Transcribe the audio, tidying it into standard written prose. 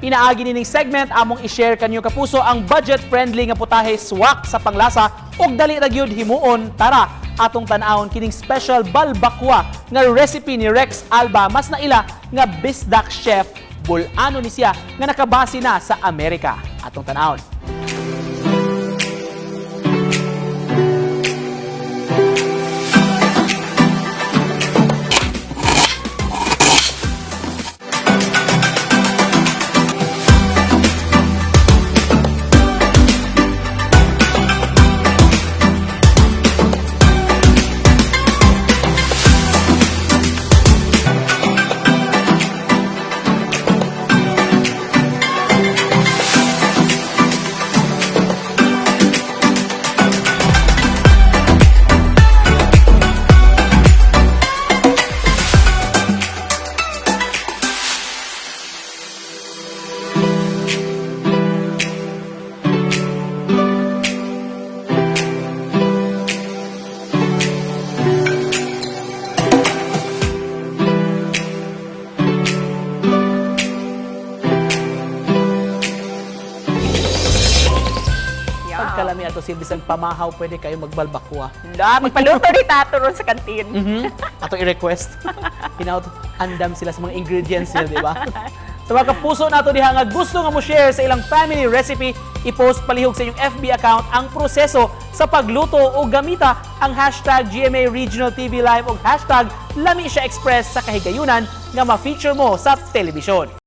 Pinaagi nining segment, among i-share kanyo, kapuso, ang budget-friendly nga putahe, swak sa panglasa ug dali ra gyud himuon. Tara, atong tan-awon kining special balbakwa nga recipe ni Rex Alba, mas naila nga bisdak chef. Bol-anon ni siya nga nakabase na sa Amerika. Atong tan-awon. Pagkalami ato silbi sang pamahaw, pwede kayo magbalbakwa. Da, magpaluto rin tato ron sa kantin. Ato i-request. Hinaut andam sila sa mga ingredients nila, di ba? Sa mga kapuso nato diha nga gusto nga mo share sa ilang family recipe, i-post palihog sa inyong FB account ang proseso sa pagluto o gamita ang #GMARegionalTVLive o #LamiSiyaExpress sa kahigayunan nga ma-feature mo sa telebisyon.